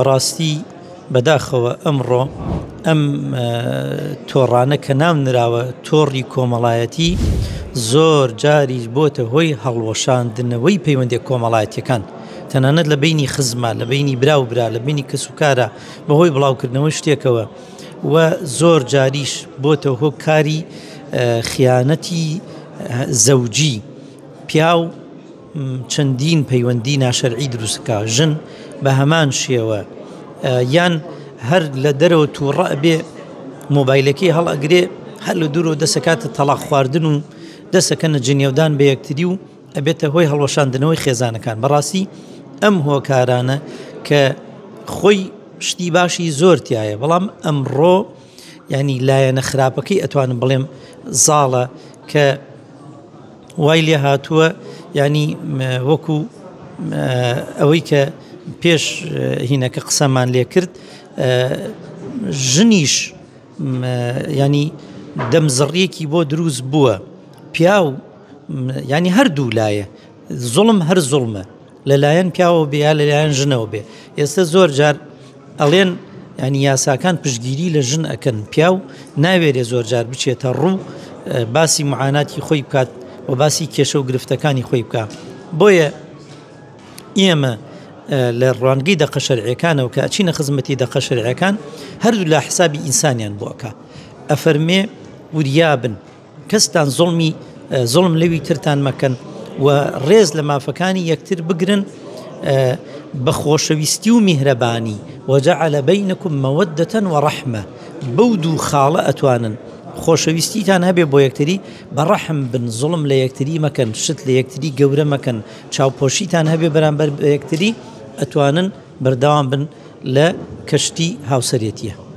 بەڕاستی بەداخەوە ئەمڕۆ ئەم تۆڕانە کە ناو نراوە تۆڕی کۆمەڵایەتی زۆر جاریش بۆتە هۆی هەڵوەشاندنەوەی پەیوەندیە کۆمەڵایەتیەکان تەنانەت لە بینی خزمە لە بینی برا و برا لە بینی کەسوکارە بەهۆی بڵاوکردنەوەی شتێکەوە و زۆر جاریش بۆتە هۆکاری خیانەتی زەوجی پیاو چەندین پەیوەندی ناشەرعی دروست کا ژن بە هەمان شێوە یان هەر لە دەرەوە تووڕە ئەبێ مۆبایلەکەی هەڵئەگرێ هەر لە دوورەوە دەسەکاتە تەڵاق خواردن و دەسەکەنە جنێودان بە یەکتری و ئەبێتە هۆی هەڵوەشاندنەوەی خێزانەکان بەڕاستی ئەم هۆکارانە کە خۆی شتی باشی زۆر تایە بەڵام ئەمڕۆ ینی لایەنە خراپەکەی ئەتوانم بڵێم زاڵە کە وای لێ هاتووە ینی وەکو ئەوەی کە پێش هینەکە قسەمان لێ کرد ژنیش ینی دەمزڕیەکی بۆ دروست بووە پیاو ینی هەردوو لایە زوڵم هەر زوڵمە لەلایەن پیاوەوە بێ یا لەلایەن ژنەوە بێ ئێستا زۆر جار ئەڵێن ینی یاساکان پشتگیری لە ژن ئەکەن پیاو ناوێرێ زۆر جار بچێتە ڕوو باسی معاناتی خۆی بکات و باسی کێشە و گرفتەکانی خۆی بکە بۆیە ئێمە لە ڕوانگەی دەقە شەرعەکانەوە کە ئەچینە خزمەتی دەقە شەرعەکان هەردوو لا حسابی ئینسانیان بۆ ئەکا ئەفەرمێ وریابن کەستان زوڵمی زوڵم لەوی ترتان مەکەن و ڕێز لە مافەکانی یەکتر بگرن بە خۆشەویستی و میهرەبانی وجعل بینکم مودة ورحمە بەو دوو خاڵە ئەتوانن خۆشەویستیتان هەبێ بۆ یەکتری بە ڕەحم بن زوڵم لە یەکتری مەکەن شت لە یەکتری گەورە مەکەن چاوپۆشیتان هەبێ بەرامبەر بە یەکتری ئەتوانن بەردەوام بن لە کەشتی هاوسەرێتیە.